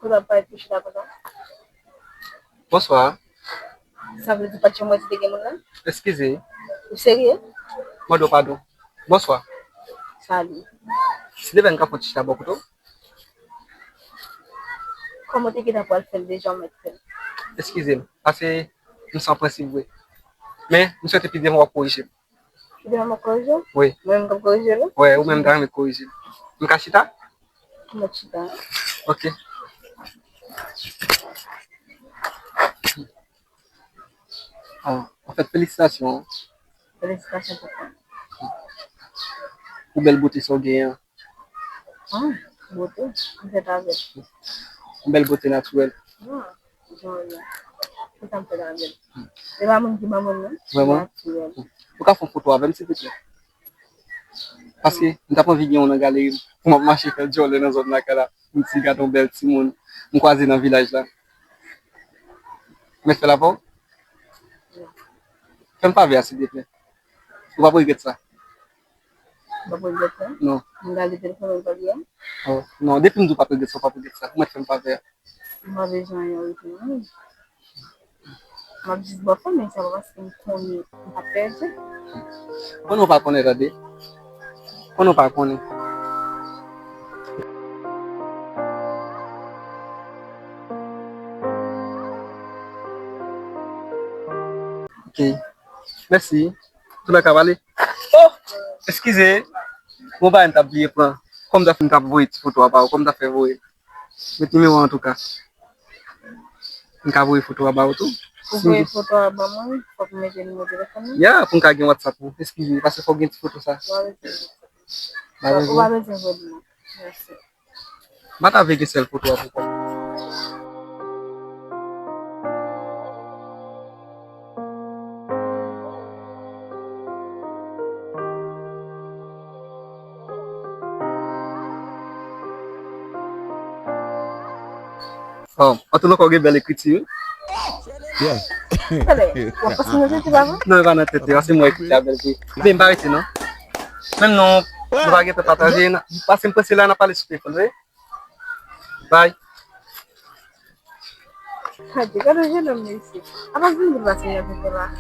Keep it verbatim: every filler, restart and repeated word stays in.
Ou pa pale pou chita konsa. Bonswa. Sa vle di pa t janm wè si te gen moun nan? Eskize. Ou serye? Mande w padon. Bonswa. Salut. Si te vle n ka fè yon ti chita bò kote w. Kòman w te gentan pral fè l deja, w mèt fè l? Eskize m, paske m san prensip vre. Men, m swete pi devan w ap korije m. Pi devan m ap korije w? Wi. Mwen menm k ap korije w la? Wi, ou menm m ta renmen korije m. M ka chita? M ap chita. Ok. Ah, anfèt, felisitasyon. Felisitasyon pou sa. Pou bèl bote sa w genyen an. Ah, bote, m fèt avè l. Yon bèl bote natirèl. Ah, jan w la. Kisa m fèt avè l? Se pa moun ki ban moun non. Vrèman? Natirèl. Ou ka fè yon foto avè m, silvouplè? Paske m t ap anvi gen yon nan galeri m pou m ap mache fè djòlè nan zòn lakay la. M di gade yon bèl timoun m kwaze nan vilaj la. Mèt fè l avè w? Fè m favè a, silvouplè. Ou p ap regrèt sa. M p ap regrèt sa? Non. M gade telefòn ou pa byen? Oh, non, depi m di w p ap regrèt sa, w p ap regrèt sa. Ou mèt fè m favè a. M pa bezwen anyen an retou non. M ap jis ba w fanmi sa paske m konnen m p ap pèdi. Konnen w pa konnen tande. Konnen w pa konnen. Ok. Mèsi. Tou la ka pale. Oh! Eskize. Bon, bagay m t ap bliye pran. Kòm m ta fin t ap voye ti foto a ba ou, kòm m ta fè voye. Met nimewo an antouka. M ka voye foto a ba ou tou. Pou voye foto a ban mwen, fòk m mete nimewo telefòn nan? Ya, pou m ka gen WhatsApp ou. Eskize, paske fòk gen ti foto sa. Ou pa bezwen WhatsApp. Ou pa bezwen. Ou pa bezwen voye pou mwen. Mèsi. M pa ta vle gen sèl foto a pou kò m. Oh, Antoine ankò gen bèl ekriti wi. Yeah. Tande, w ap pase nan tete pa vre? Non, e pa nan tete, paske mwen ekriti a bèl vre. Men m pa rete non. Menm non, nou pa gentan pataje, pase m prese la, n a pale sou telefòn, wi. Bye. Tande, gade jennonm mesye. Apa vin vin pase nan tete la.